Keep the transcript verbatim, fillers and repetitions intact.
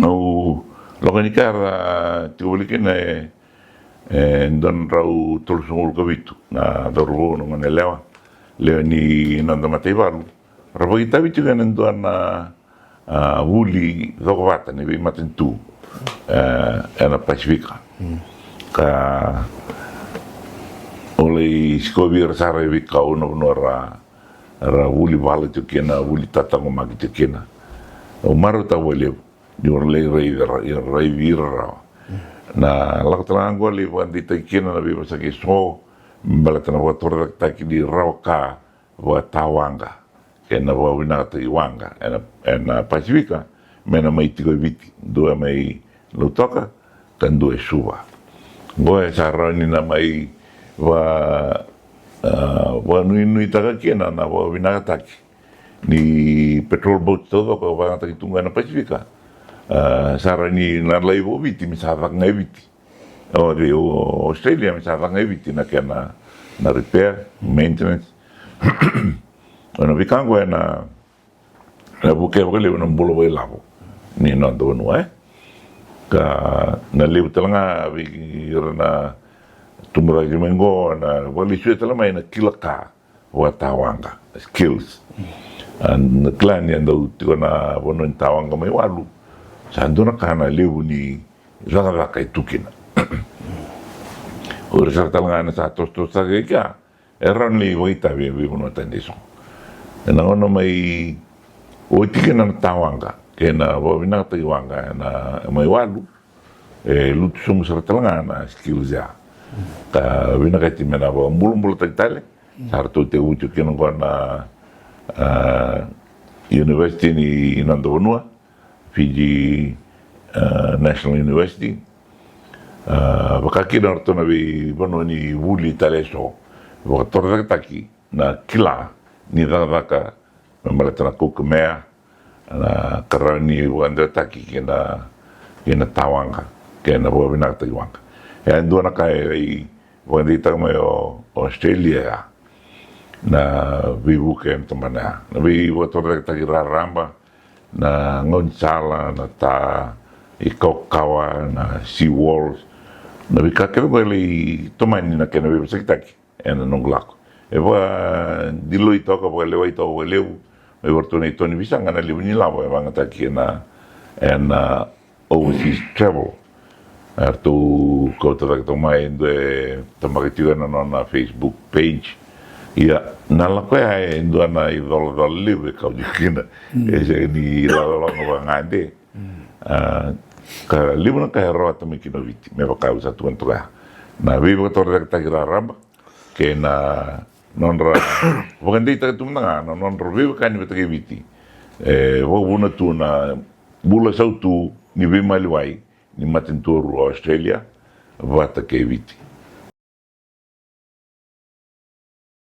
Au lako ni ka era tiko voli kina e, e dua na drau tolusagavulu ka vitu na cauravou, na gone yalewa, lewe ni noda mataivalu. Ra vakaitavi tiko ena dua na, a, vuli cokovata ni veimatanitu, e, ena Pasifika. Ka o lai sikovi ira sara e veikau na vanua ra, ra vuli vala tiko kina, vuli tataqomaki tiko kina. Au marautaka vakalevu ni ra lai raici ira, raici ira rawa. Na lako tale ga oqo lai vakadeitaki kina na veivosaki eso me baleta na vakatorocaketaki ni rawa ka vakatawaqa kei na vakavinakataki waqa ena, ena Pasifika, me na mai tiko e Viti, dua mai Lautoka ka dua e Suva. Oqo e sa rawa ni na mai va, a, vakanuinuitaka kina na vakavinakataki ni patrol boats taucoko e vakayagataki tu ga ena Pasifika. A, sa rawa ni na lai vo Viti me sa caka ga e Viti. O, o Australia me sa caka ga e Viti na kena, na repair, maintenance. O na veika oqo ena, ena vukea vakalevu na bula vakailavo ni noda vanua, e. Ka na levu tale ga vei ira na tubu cake mai oqo, na vakalesuya tale mai na kila ka vakatawaqa, skills. A, na kila ni a dau tiko na vanua ni tawaqa mai walu, sa dua na ka na levu ni cakacaka e tu kina. O ira sara tale ga na sa tosotosotaka e kea, e rawa ni lai vakaitavi e veivanua tani eso. Ena gauna mai oti kina na tawaqa kei na vakavinakataki waqa ena mai walu, e lutu sobu sara tale ga na skills ya. Ka vinakati me na vakabulabulataki tale. Sa ratou tekivu tiko kina oqo na, a, university ni noda vanua, Fiji, a, National University. A, vaka kina o ratou na veivanua ni vuli tale eso, vakatorocaketaki na kila ni cakacaka me baleta na kaukamea, na ka rawa ni vakadewataki kei na, kei na tawaqa kei na vakavinakataki waqa. E a dua na ka e vakadeitaka mai o, o Australia ya, na veivuke ena tabana ya, na veivakatorocaketaki raraba, na gaunisala, na ta i kawakawa, na sea walls, na veika kece oqo e lai tomani na kena veivosakitaki ena noqu lako. E vakadiloi toka, vakalewai toka vakalevu mai vei ratou na ito ni visa, ga na levu ni lavo e vakayagataki ena, ena overseas travel. Eratou kauta cake toka mai e dua e tabaka tiko ena nona Facebook page. Ia, na lako ya e dua na icolacola levu e kau tiko kina. E sega ni lako, lako vakagade. A, ka levu na ka e rawata mai kina o Viti, me vaka au sa tukuna toka ya. Na veivakatorocaketaki raraba kei na nodra vakadeitaka tu mada ga na nodra veiwekani vata kei Viti. E vakavuna tu na bula sautu ni veimaliwai ni matanitu rua, Australia vata kei Viti.